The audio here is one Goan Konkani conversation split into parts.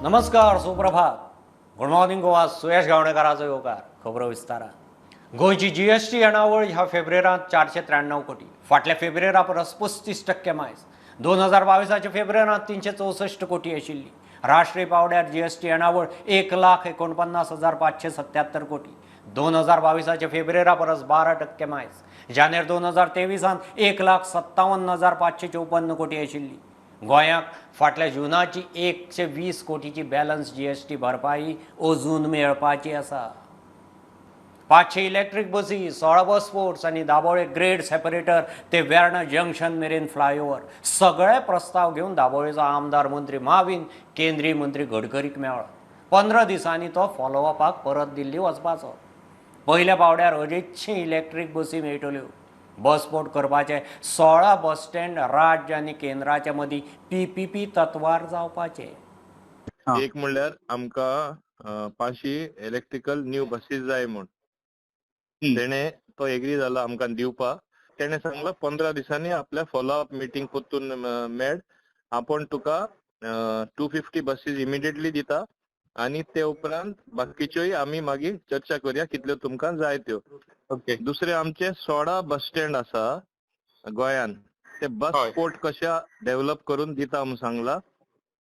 नमस्कार, सुप्रभात, गुड मॉर्निंग गोवा. सुयश गावणेकाराचो येवकार. खबरो विस्तारान. गोंयची जीएसटी येणावळ ह्या फेब्रेरांत 493 कोटी, फाटल्या फेब्रेरा परस 35% मायज. 2022 फेब्रेरांत 364 कोटी आशिल्ली. राष्ट्रीय पांवड्यार जीएसटी येणावळ 1,49,577 कोटी, 2022 फेब्रेरा परस 12% मायज. जानेर 2023 1,57,554 कोटी आशिल्ली. गोंयाक फाटल्या जुनाची 120 कोटीची बॅलन्स जीएसटी भरपाई अजून मेळपाची आसा. 500 इलेक्ट्रीक बसी, 16 बस स्पोर्ट्स आनी दाबोळे ग्रेड सेपरेटर ते वेर्णा जंक्शन मेरेन फ्लायओवर सगळे प्रस्ताव घेवन दाबोळेचो आमदार मंत्री माविन केंद्रीय मंत्री गडकरीक मेळ्ळो. 15 दिसांनी तो फॉलोअपाक परत दिल्ली वचपाचो. पयल्या पावड्यार 250 इलेक्ट्रीक बसी मेळटल्यो. बस पोर्ट करपाचे 16 बस स्टँड राज्य आनी केंद्राच्या मदीं पीपीपी तत्वार जावपाचे. एक म्हणल्यार आमकां 500 इलेक्ट्रिकल न्यू बसीस जाय म्हूण तेणे तो एग्री जाला आमकां दिवपाक. तेणे सांगला 15 दिसांनी आपल्या फॉलोअप मिटींग परतून मेळ, आपूण तुका 250 बसीस इमिडिएटली दिता आनी ते उपरांत बाकीच्योय आमी मागीर चर्चा करया कितल्यो तुमकां जाय त्यो. ओके. दुसरे आमचे 16 बस स्टँड आसा गोंयान, ते बस पोर्ट कशे डेव्हलप करून दिता म्हूण सांगला.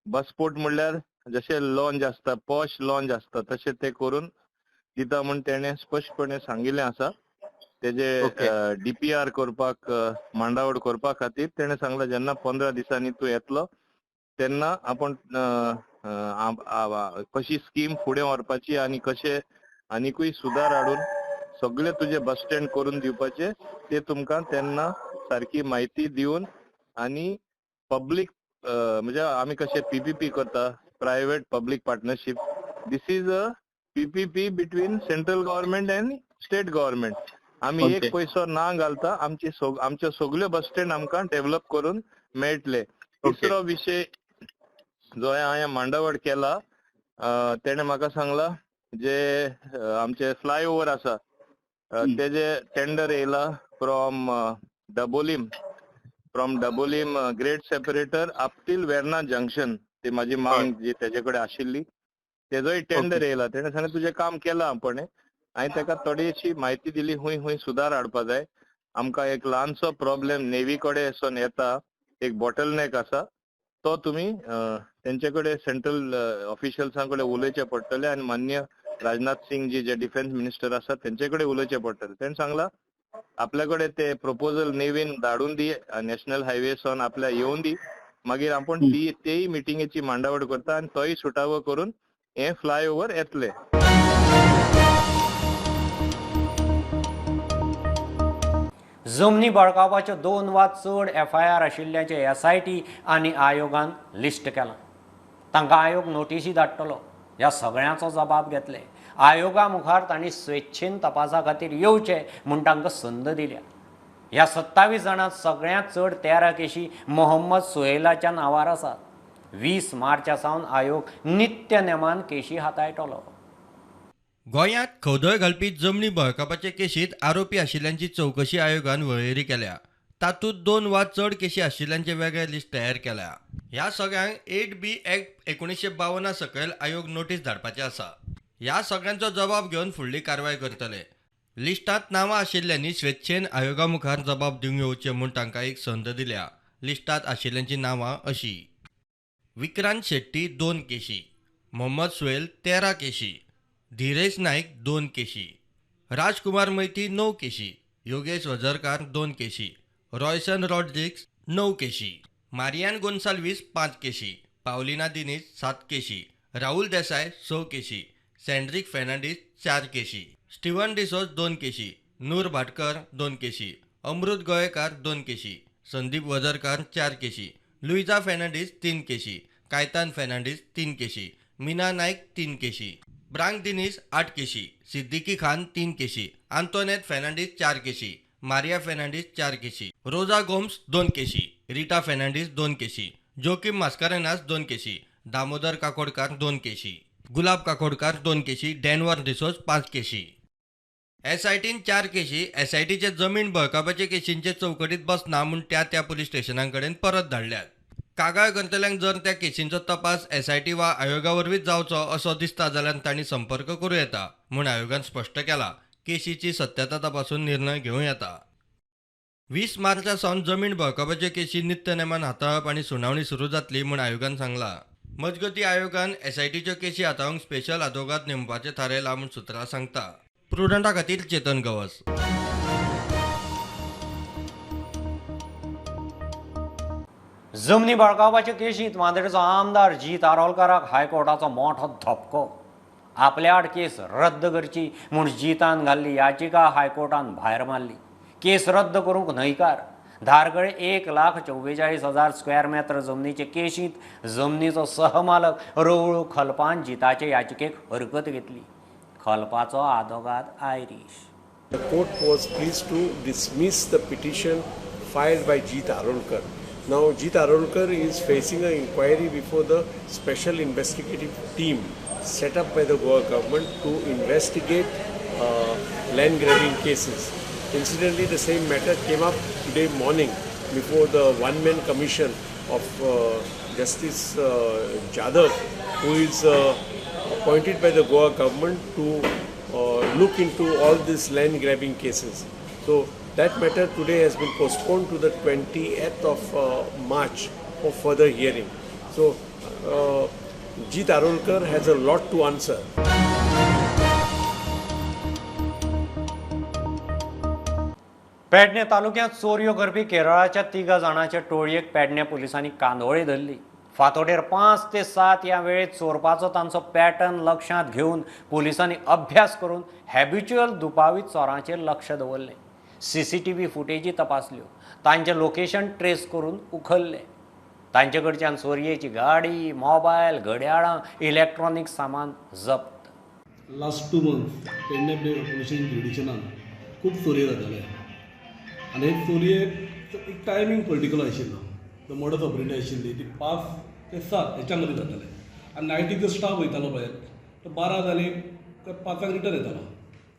बस पोर्ट म्हणल्यार जशे लॉन्ज आसता, पॉश लॉन्ज आसता, तशें ते करून दिता म्हूण तेणे स्पश्टपणे सांगिल्लें आसा. तेजे डीपीआर करपाक, मांडावळ करपा खातीर तेणे सांगला जेन्ना 15 दिसांनी तूं येतलो तेन्ना आपूण कशी स्कीम फुडें व्हरपाची आनी कशे आनिकूय सुदार हाडून सगळे तुजे बस स्टँड करून दिवपाचे ते तुमकां तेन्ना सारकी म्हायती दिवन आनी पब्लीक म्हणजे आमी कशे पीपीपी करता, private public partnership, this is a PPP between central government and state government. आमी एक पयसो ना घालता आमच्यो सगल्यो बस स्टँड आमकां डेव्हलप करून मेळटले. तिसरो विशय जो हांवें मांडावळ केला, तेणे म्हाका सांगला जे आमचे फ्लायओवर आसा तेजे टेंडर येयला from Dabolim grade separator up till Verna junction. ती माझी मांग जी तेजे कडेन आशिल्ली तेजोय टेंडर येयला. तेणे सांगलें तुजें काम केलां आपण. हांवें तेका थोडीशी म्हायती दिली हुंय हुंय सुदार हाडपा जाय. आमकां एक ल्हानसो प्रॉब्लेम नेवी कडेन वचोन येता, एक बॉटलनेक आसा, तो तुमी तेंचे कडेन सेंट्रल ऑफिशियल्सां कडेन उलोवचें पडटलें आनी मान्य राजनाथ सिंग जी जे डिफेन्स मिनिस्टर आसा तेंचे कडेन उलोवचें पडटलें. तेणें सांगलां आपल्या कडेन ते प्रपोजल नेवीन धाडून दी, नॅशनल हायवे सावन आपल्या येवन दी, मागीर आपूण ती तेय मिटिंगेची मांडावळ करता आनी तोय सुटावो करून हे फ्लायओवर येतले. जमनी बळकावपाच्यो 2 वा चड एफआयआर आशिल्ल्याचें एसआयटी आनी आयोगान लिस्ट केलां. तांकां आयोग नोटिशी धाडटलो. ह्या सगळ्यांचो जबाब घेतले. आयोगा मुखार तांणी स्वेच्छेन तपासा खातीर येवचें म्हूण तांकां संद दिल्या. ह्या 27 जाणांत सगळ्यांत चड 13 केशी मोहम्मद सुहेलाच्या नांवार आसात. 20 मार्चा सावन आयोग नित्य नेमान केशी हाताळटलो. गोंयांत खवदळ घालपी जमनी बळकावपाचे केशींत आरोपी आशिल्ल्यांची चवकशी आयोगान वळेरी केल्या. तातूंत 2 वा चड केशी आशिल्ल्यांचे वेगळे लिस्ट तयार केल्या. ह्या सगळ्यांक 8B act 1952 सकयल आयोग नोटीस धाडपाचे आसा. ह्या सगळ्यांचो जबाब घेवन फुडली कारवाय करतले. लिस्टांत नांवां आशिल्ल्यांनी स्वेच्छेन आयोगा मुखार जबाब दिवंक येवचे म्हूण तांकां एक संद दिल्या. लिस्टांत आशिल्ल्यांची नांवां अशी: विक्रांत शेट्टी 2 केशी, मोहम्मद सुहेल 13 केशी, धीरेश नाईक 2 केशी, राजकुमार मैती 9 केशी, योगेश वझरकार 2 केशी, रॉयसन रॉड्रिक्स 9 केशी, मारियान गोन्साल्वीस 5 केशी, पावलिना दिनीस 7 केशी, राहुल देसाय 6 केशी, सेंड्रिक फेर्नांडीस 4 केशी, स्टीवन डिसोज 2 केशी, नूर भाटकर 2 केशी, अमृत गोयेकार 2 केशी, संदीप वझरकार 4 केशी, लुईजा फेर्नांडीस 3 केशी, कायतान फेर्नांडीस 3 केशी, मीना नाईक 3 केशी, ब्रांक दिनीस 8 केशी, सिद्दीकी खान 3 केशी, आंतोनेत फेर्नांडीस 4 केशी, मारिया फेर्नांडीस 4 केशी, रोजा गोम्स 2 केशी, रिटा फेर्नांडीस 2 केशी, जोकीम मास्कारेनास 2 केशी, दामोदर काकोडकार 2 केशी, गुलाब काकोडकार 2 केशी, डॅनवर डिसोज 5 केशी. एसआयटीन 4 केशी एसआयटीचे जमीन बळकावपाचे केशींचे चौकटीत बसना म्हूण त्या त्या पुलीस स्टेशनां कडेन परत धाडल्यात. कागाळ करतल्यांक जर त्या केशींचो तपास एसआयटी वा आयोगा वरवींच जावचो असो दिसता जाल्यार तांणी संपर्क करूं येता म्हूण आयोगान स्पश्ट केला. केशीची सत्यता तपासून निर्णय घेवं येता. 20 मार्चा सावन जमीन बळकावपाच्यो केशी नित्य नेमान हाताळप आनी सुनावणी सुरू जातली म्हूण आयोगान सांगलां. मजगतीं आयोगान एसआयटीच्यो केशी हाताळूंक स्पेशल आदोगाद नेमपाचें थारायलां म्हूण सुत्रां सांगता. प्रुडंटा खातीर चेतन गवस. जमनी बळकावपाचे केशींत मांद्रेचो आमदार जीत आरोलकाराक हायकोर्टाचो मोठो धपको. आपल्या आड केस रद्द करची म्हूण जितान घाल्ली याचिका हायकोर्टान भायर मारली. केस रद्द करूंक न्हयकार. धारगळे 1,44,000 स्क्वेअर मेत्र जमनीचे केशींत जमनीचो सहमालक रवळू खलपान जिताचे याचिकेक हरकत घेतली. खलपाचो आदोगाद Irish. The court was pleased to dismiss the petition filed by Jeet Arolkar. Now, Jeet Arolkar is facing an inquiry before the special investigative team set up by the Goa government to investigate land grabbing cases. Incidentally, the same matter came up today morning before the one-man commission of Justice Jadhav, who is appointed by the Goa government to look into all these land grabbing cases. So that matter today has been postponed to the 20th of March for further hearing. So Jeet Arolkar has a lot to answer. Pedne तालुक्यांत चोरयो करपी केरळाच्या 3 जाणांच्या टोळयेक पेडणे पुलिसांनी कांदोळे धरली. फांतोडेर 5 ते 7 ह्या वेळेत चोरपाचो तांचो पॅटर्न लक्षांत घेवन पुलिसांनी अभ्यास करून हॅबिच्युअल दुबावीत चोरांचेर लक्ष दवरलें. सीसीटीव्ही फुटेजी तपासल्यो, तांचें लोकेशन ट्रेस करून उखल्लें. तांचे कडच्यान चोरयेची गाडी, मोबायल, घड्याळां, इलेक्ट्रॉनीक सामान जप्त. लास्ट 2 मंथ्स पेडणे पुलिस जुडिशनान खूब चोरयो जाताले आनी हे चोरयेक एक टायमींग पर्टिक्युलर आशिल्लो. तो मोडस ऑपरेंडी आशिल्ली ती 5 ते 7 हेच्या मदीं जाताले आनी नायटीक जो स्टाफ वयतालो पळय तो 12 जाली ते 5 रिटर्न येतालो.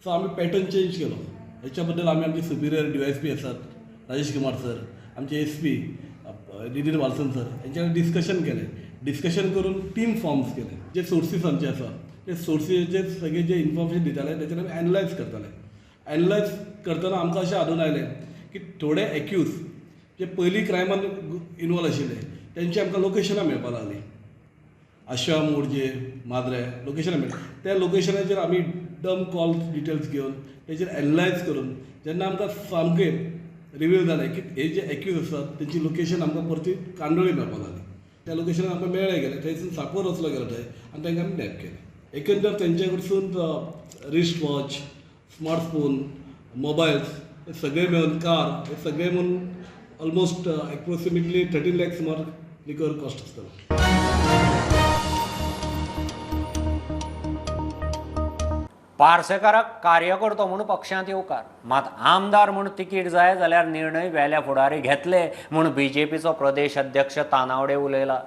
सो आमी पॅटर्न चेंज केलो. हेच्या बद्दल आमी आमचे सुपिरियर DYSP आसात राजेश कुमार सर, आमचे SP Nitin Valsan sir हेंच्या कडेन डिस्कशन केलें. डिस्कशन करून टीम फॉर्म्स केले. जे सोर्सीस आमचे आसा ते सोर्सीचे सगळे जे इन्फॉर्मेशन दिताले तेचेर आमी एनलायज करताले. एनलायज करतना आमकां अशें आडून आयलें की थोडे एक्यूज जे पयलीं क्रायमान इनवॉल्व आशिल्ले तेंची आमकां लोकेशनां मेळपाक लागलीं. आशा मोरजे, माद्रे लोकेशनां मेळ्ळीं. त्या लोकेशनाचेर आमी डम कॉल डिटेल्स घेवन तेचेर एनलायज करून जेन्ना आमकां सामकें रिव्हील जालें की हे जे एक्यूज आसात तेंची लोकेशन आमकां परती कांदोळी मेळपाक लागली. त्या लोकेशनार आमकां मेळ्ळें गेलें, थंयसून साकोर वचलो गेलो थंय आनी तांकां आमी नॅप केलें. एकंदर तेंचे कडसून रिस्ट वॉच, स्मार्टफोन, मोबायल्स हे सगळे मेळून, कार हे सगळे मेळून ऑलमोस्ट एप्रोक्सिमेटली 13 लाख सुमार रिकवर कॉस्ट आसतलो. पार्सेकाराक कार्यकर्तो म्हूण पक्षांत येवकार, मात आमदार म्हूण तिकीट जाय जाल्यार निर्णय वेल्या फुडारी घेतले म्हूण बीजेपीचो प्रदेश अध्यक्ष तानावडे उलयला.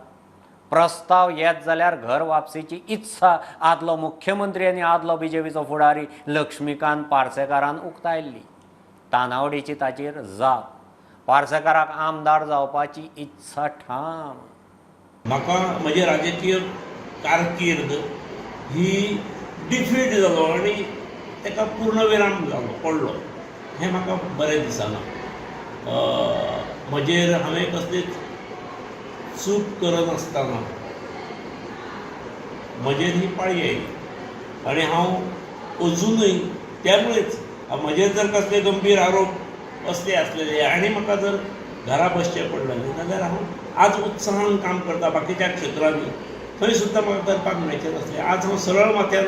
प्रस्ताव येत जाल्यार घर वापसीची इत्सा आदलो मुख्यमंत्री आनी आदलो बीजेपीचो फुडारी लक्ष्मीकांत पार्सेकारान उक्तायल्ली. तानावडेची ताचेर जाप. पार्सेकाराक आमदार जावपाची इत्सा ठाम. म्हाका म्हजे राजकीय कारकीर्द ही डिफीट जालो आनी ताका पूर्णविराम जालो पडलो हें म्हाका बरें दिसना. म्हजेर हांवें कसलीच चूक करनासतना म्हजेर ही पाळी आयली आनी हांव अजुनूय त्यामुळेच म्हजेर जर कसले गंभीर आरोप असले आसलेले आनी म्हाका जर घरा बसचें पडलें जाल्यार हांव आज उत्साहान काम करता. बाकीच्या क्षेत्रांनी थंय सुद्दां म्हाका करपाक मेळचें नासलें. आज हांव सरळ माथ्यान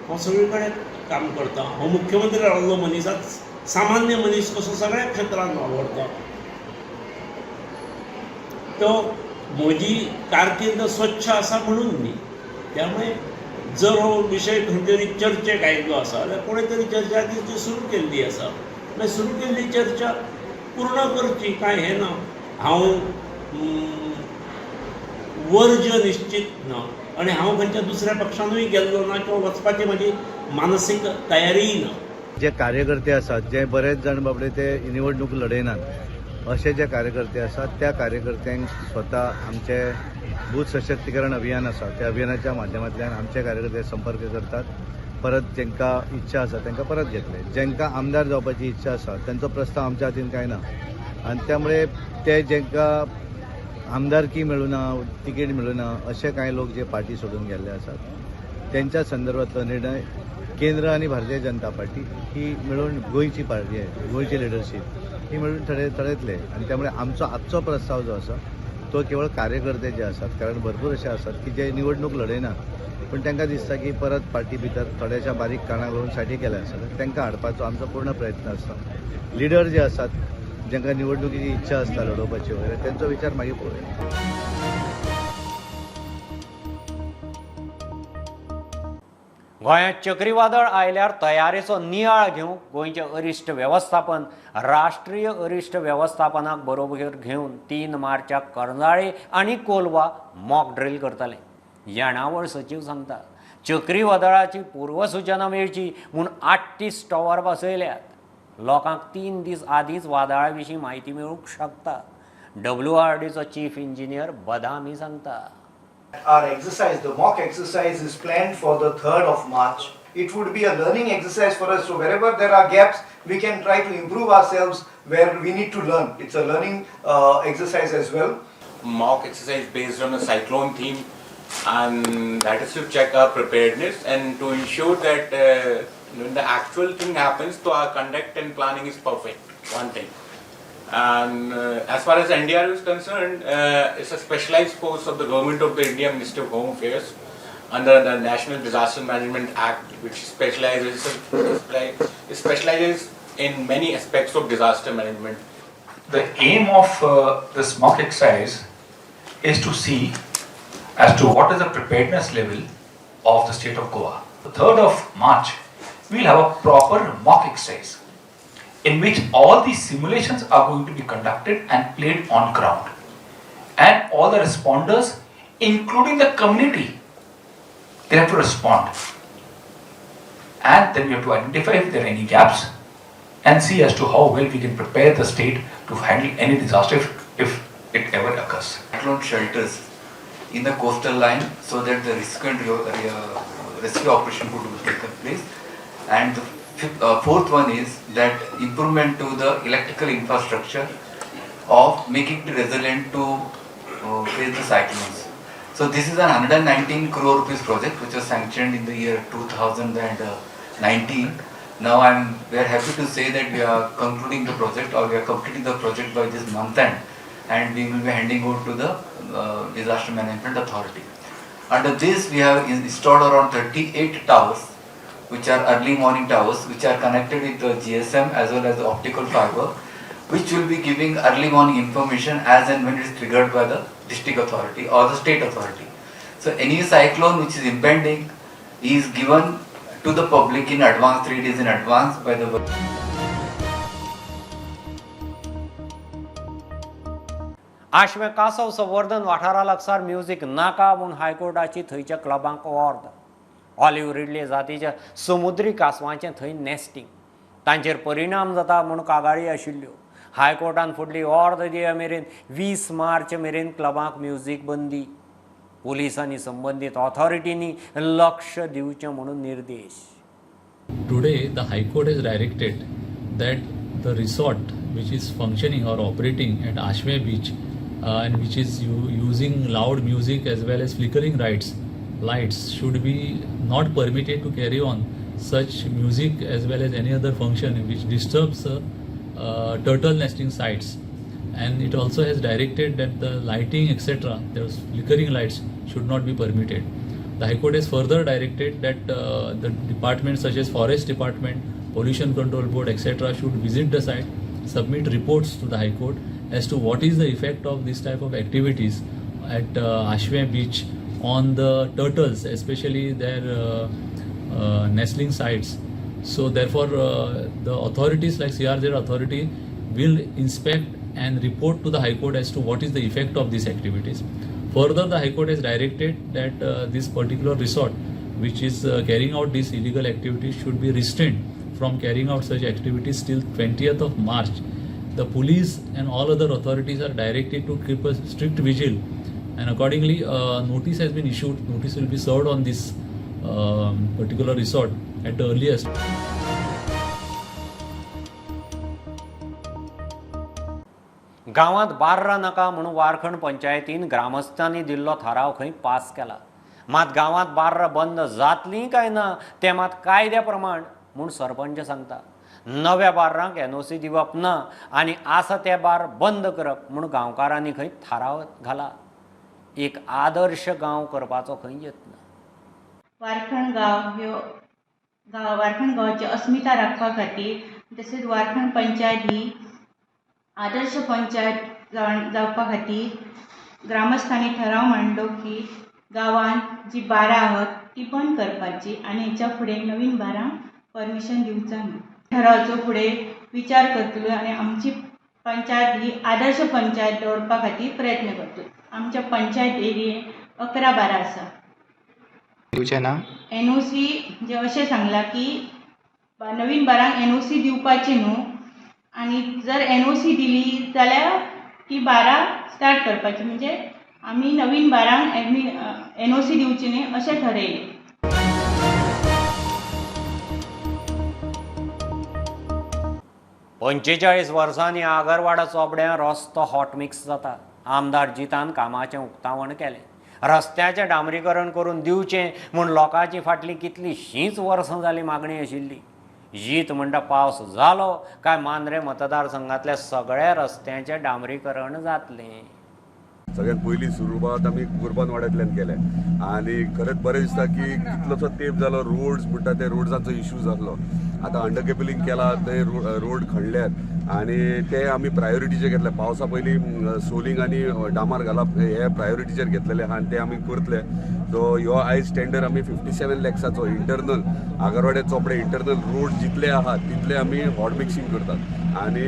हांव सगळे कडेन काम करता. हांव मुख्यमंत्री रावल्लो मनीस आज सामान्य मनीस कसो सगळ्या क्षेत्रांत वावरता. तो म्हजी कारकीर्द स्वच्छ आसा म्हणून न्ही. त्यामुळे जर हो विशय खंय तरी चर्चेक आयिल्लो आसा जाल्यार कोणें तरी चर्चा ती सुरू केल्ली आसा. मागीर सुरू केल्ली चर्चा पूर्ण करची काय हें ना. हांव वर्ज निश्चित ना आनी हांव खंयच्या दुसऱ्या पक्षानूय गेल्लो ना किंवा वचपाची म्हजी मानसीक तयारीय ना. जे कार्यकर्ते आसात जे बरेच जाण बाबडे ते निवडणूक लढयनात, अशे जे कार्यकर्ते आसात त्या कार्यकर्त्यांक स्वता आमचे बूथ सशक्तीकरण अभियान आसा त्या अभियानाच्या माध्यमांतल्यान आमचे कार्यकर्ते संपर्क करतात. परत जांकां इच्छा आसा तांकां परत घेतले, जांकां आमदार जावपाची इच्छा आसा तांचो प्रस्ताव आमच्या हातीन कांय ना आनी त्यामुळे ते जांकां आमदारकी मेळूना, तिकीट मेळूना अशे कांय लोक जे पार्टी सोडून गेल्ले आसात त्यांच्या संदर्भातलो निर्णय केंद्र आनी भारतीय जनता पार्टी ही मेळून गोंयची पार्टी आहे, गोंयची लिडरशीप ही मेळून ठरयतले. आनी त्यामुळे आमचो आजचो प्रस्ताव जो आसा तो केवळ कार्यकर्ते जे आसात, कारण भरपूर अशे आसात की जे निवडणूक लढयनात पूण तांकां दिसता की परत पार्टी भितर थोड्याशा बारीक कारणाक लागून साठी केले आसा, तांकां हाडपाचो आमचो पूर्ण प्रयत्न आसता. लिडर जे आसात जांकां निवडणुकीची इच्छा आसता लढोवपाची वगैरे तांचो विचार मागीर पळोवया. गोंयांत चक्रीवादळ आयल्यार तयारेचो नियाळ घेवंक गोंयचें अरिश्ट वेवस्थापन राष्ट्रीय अरिश्ट वेवस्थापनाक बरोबर घेवन 3 मार्चाक करंजाळे आनी कोलवा मॉक ड्रील करतले. येणावळ सचीव सांगता चक्रीवादळाची पूर्वसूचना मेळची म्हूण 38 टॉवर बसयल्यात. लोकांक 3 दीस आदींच वादळा विशीं म्हायती मेळूंक शकता. WRDचो चीफ इंजिनियर बदामी सांगता. Our exercise, the mock exercise, is planned for the 3rd of March. It would be a learning exercise for us. So wherever there are gaps, we can try to improve ourselves where we need to learn. It's a learning exercise as well. Mock exercise based on a cyclone theme, and that is to check our preparedness and to ensure that when the actual thing happens, so our conduct and planning is perfect. One thing. And as far as NDRF is concerned, it's a specialized force of the Government of the India Ministry of Home Affairs under the National Disaster Management Act, which specializes in many aspects of disaster management. The aim of this mock exercise is to see as to what is the preparedness level of the state of Goa. The 3rd of March, we will have a proper mock exercise in which all these simulations are going to be conducted and played on ground. And all the responders, including the community, they have to respond. And then we have to identify if there are any gaps and see as to how well we can prepare the state to handle any disaster if it ever occurs. Cyclone shelters in the coastal line so that the rescue and rescue operation could be taken place. And the fourth one is that improvement to the electrical infrastructure of making it resilient to face the cyclones. So this is an 119 crore rupees project which was sanctioned in the year 2019. Now we are happy to say that we are concluding the project, or we are completing the project by this month end, and we will be handing over to the Disaster Management Authority. Under this we have installed around 38 towers, which are early morning towers, which are connected with the GSM as well as the optical fiber, which will be giving early morning information as and when it is triggered by the district authority or the state authority. So any cyclone which is impending is given to the public in advance, 3 days in advance by the. Ashwem कासव संवर्धन वाठारा लागसार म्युझिक नाका म्हूण हायकोर्टाची थंयच्या क्लबांक ऑर्द. ऑलिव्ह रिडले जातीच्या समुद्री कासवांचें थंय नॅस्टिंग, तांचेर परिणाम जाता म्हूण कागाळी आशिल्ल्यो. हायकोर्टान फुडली ऑर्द दिया मेरेन 20 मार्च मेरेन क्लबांक म्युझिक बंदी. पुलिसांनी संबंदीत ऑथॉरिटींनी लक्ष दिवचें म्हणून निर्देश. Today the High Court has directed that the resort which is functioning or operating at Ashwem Beach and which is using loud music as well as flickering lights should be not permitted to carry on such music as well as any other function which disturbs turtle nesting sites. And it also has directed that the lighting etc., those flickering lights should not be permitted. The High Court has further directed that the departments such as Forest Department, Pollution Control Board etc. should visit the site, submit reports to the High Court as to what is the effect of this type of activities at Ashwem Beach on the turtles, especially their nestling sites. So therefore the authorities like CRZ authority will inspect and report to the High Court as to what is the effect of these activities. Further, the High Court has directed that this particular resort which is carrying out these illegal activities should be restrained from carrying out such activities till 20th of March. The police and all other authorities are directed to keep a strict vigil, and accordingly notice has been issued. Notice will be served on this particular resort at the earliest. गांवांत बार्रां नाका म्हणून वारखंड पंचायतीन ग्रामस्थांनी दिल्लो थाराव खंय पास केला. मात गांवांत बार्रां बंद जातलीं काय ना तें मात कायद्या प्रमाण म्हूण सरपंच सांगता. नव्या बार्रांक एनओसी दिवप ना आनी आसा ते बार बंद करप म्हूण गांवकारांनी खंय थाराव घाला. एक आदर्श गांव करपाचो खंय यत्न. वारखंड गांव ह्यो वारखंड गांवाची अस्मिता राखपा खातीर तशेंच वारखंड पंचायत ही आदर्श पंचायत जावपा खातीर ग्रामस्थांनी ठराव मांडलो की गांवांत जी बारां आहात ती बंद करपाची आनी हेच्या फुडें नवीन बारांक परमिशन दिवचो न्हू. ठरावाचो फुडें विचार करतलो आनी आमची पंचायत ही आदर्श पंचायत दवरपा खातीर प्रयत्न करतलो. आमच्या पंचायत एरियेन 11 बारां आसा. दिवचे ना एनओसी जे अशें सांगलां की नवीन बारांक एनओसी दिवपाची न्हू आनी जर एनओसी दिली जाल्यार ती बारां स्टार्ट करपाची, म्हणजे आमी नवीन बारांक एनओसी दिवची न्ही अशें ठरयलें. पंचेचाळीस वर्सांनी आगरवाडा चोपड्यां रस्तो हॉट मिक्स जाता. आमदार जितान कामाचें उक्तावण केलें. रस्त्याचें डांबरीकरण करून दिवचें म्हूण लोकांची फाटलीं कितलींशींच वर्सां जाली मागणी आशिल्ली. जीत म्हणटा पावस जालो काय मांद्रें मतदारसंघांतल्या सगळ्या रस्त्यांचें डांबरीकरण जातलें. सगळ्यात पयली सुरवात आमी कुर्बानवाड्यांतल्यान केले आनी खरेंच बरें दिसता की कितलोसो तेंप जालो रोड्स म्हणटा ते रोड्सांचो इश्यू जाल्लो. आतां अंडर केबलिंग केला, ते रोड खणल्यात आनी ते आमी प्रायोरिटीचेर घेतले. पावसा पयलीं सोलिंग आनी डामार घालप हे प्रायोरिटीचेर घेतलेले आहा आनी ते आमी करतले. सो ह्यो आयज टेंडर आमी 57 लॅक्साचो इंटरनल आगरवाडे चोपडे इंटरनल रोड जितले आहा तितले आमी हॉट मिक्सिंग करतात आनी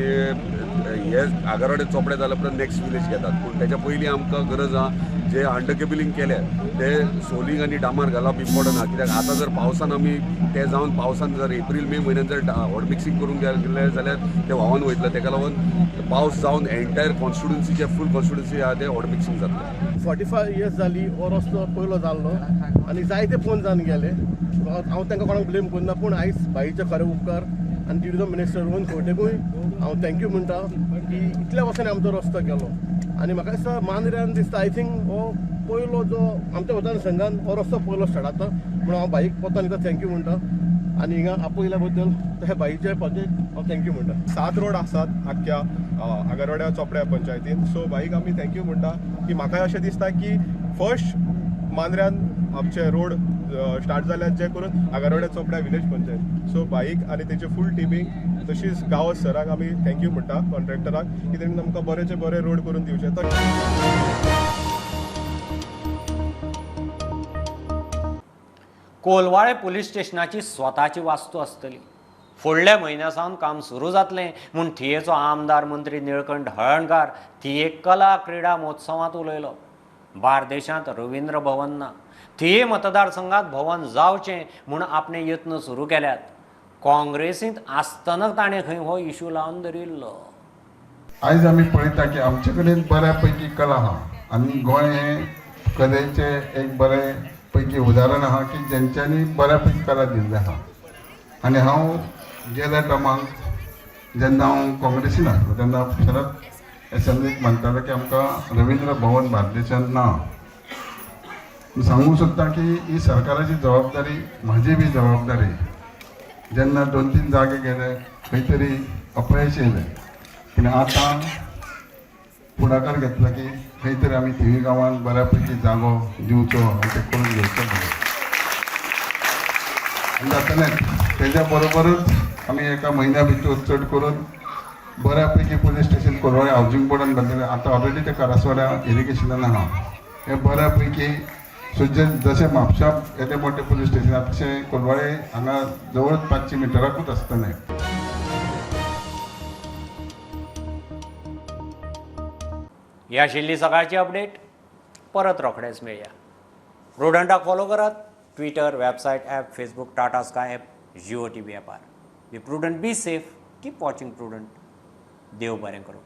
हे आगरवाडे चोपडे जाल्या उपरांत नेक्स्ट विलेज घेतात. पूण तेच्या पयलीं आमकां गरज आहा जे अंडर केबलिंग केल्या ते सोलिंग आनी डामार घालप इम्पॉर्टंट आहा. कित्याक आतां जर पावसान आमी ते जावन पावसान जर एप्रील मे म्हयन्यान जर हॉट मिक्सिंग करूंक गेले जाल्यार ते व्हांवन वयतले. तेका लागून पावस जावन एंटायर कॉन्स्टिट्युन्सीचे फूल कॉन्स्टिट्युन्सी आहा ते हॉट मिक्सिंग जातलें. 45 इयर्स जाली हो रस्तो पयलो जाल्लो आनी जायते फोन जावन गेले. हांव तांकां कोणाक ब्लेम करना, पूण आयज भाईचे खरे उपकार आनी ट्युरिजम मिनिस्टर रोहन खंवटेकूय हांव thank you म्हणटा की इतल्या वर्सांनी आमचो रस्तो केलो. आनी म्हाका दिसता मांद्र्यान दिसता I think हो पयलो जो आमच्या मतदारसंघान हो रस्तो पयलो स्टार्ट जाता म्हणून हांव बाईक पोत्तान एकदां thank you म्हणटा आनी हिंगा आपयल्या बद्दल त्या बाईच्या पंचायत हांव thank you म्हणटा. 7 रोड आसात आख्ख्या आगरवाड्या चोपड्या पंचायतीन. सो बाईक आमी thank you म्हणटा की म्हाका अशें दिसता की फर्स्ट मांद्र्यान आमचे रोड स्टार्ट जाल्यात जे करून आगरवाड्या चोपड्या विलेज पंचायत. सो बाईक आनी तेचे फूल टिमीक तशीच गांवस सराक आमी thank you म्हणटा, कॉन्ट्रॅक्टराक की तेणी आमकां बरेचे बरे रोड करून दिवचे. कोलवाळे पुलीस स्टेशनाची स्वताची वास्तू आसतली. फुडल्या म्हयन्या सावन काम सुरू जातलें म्हूण थियेचो आमदार मंत्री निळकंठ हळर्णकार थिये कला क्रिडा महोत्सवांत उलयलो. बार्देशांत रवींद्र भवन ना, थिये मतदारसंघात भवन जावचें म्हूण आपणे यत्न सुरू केल्यात. काँग्रेसींत आसतना ताणें खंय हो इशू लावन धरिल्लो. आयज आमी पळयता की आमचे कडेन बऱ्या पैकी कला आहा आनी गोंय हें कलेचें एक बरें पैकी उदाहरण आहा की जेंच्यांनी बऱ्या पैकी कला दिल्ली आहा. आनी हांव गेल्या टर्माक जेन्ना हांव काँग्रेसीन आसलो तेन्ना शरद एसेंब्लीक म्हणटालो की आमकां रवींद्र भवन बार्देशांत ना. सांगूंक सोदता की ही सरकाराची जबाबदारी, म्हाजी बी जबाबदारी. जेन्ना 2-3 जागे गेले खंय तरी अपयश येयलें, पूण आतां फुडाकार घेतला की खंय तरी आमी थिवी गांवांत बऱ्या पैकी जागो दिवचो आनी ते करून घेवचो म्हणून. आनी जातलेंच. तेज्या बरोबरूच आमी एका म्हयन्या भितर चड करून बऱ्या पैकी पुलीस स्टेशन कोलवाळे हावजींग बोर्डान बांदलेलें. आतां ऑलरेडी ते करासवाड्या इरिगेशनान आहा. हें बऱ्या पैकी सो जशें म्हापशा येदें मोठें पुलीस स्टेशन आहा तशें कोलवाळे हांगा जवळ 500 मिटराकूच आसतलें. ही आशिल्ली सकाळची अपडेट. परत रोखडेच मेळया. प्रुडंटाक फॉलो करात Twitter, website, app, Facebook, Tata Sky app, Jio TV ॲपार. Be prudent, be safe, keep watching Prudent. देव बरें करूं.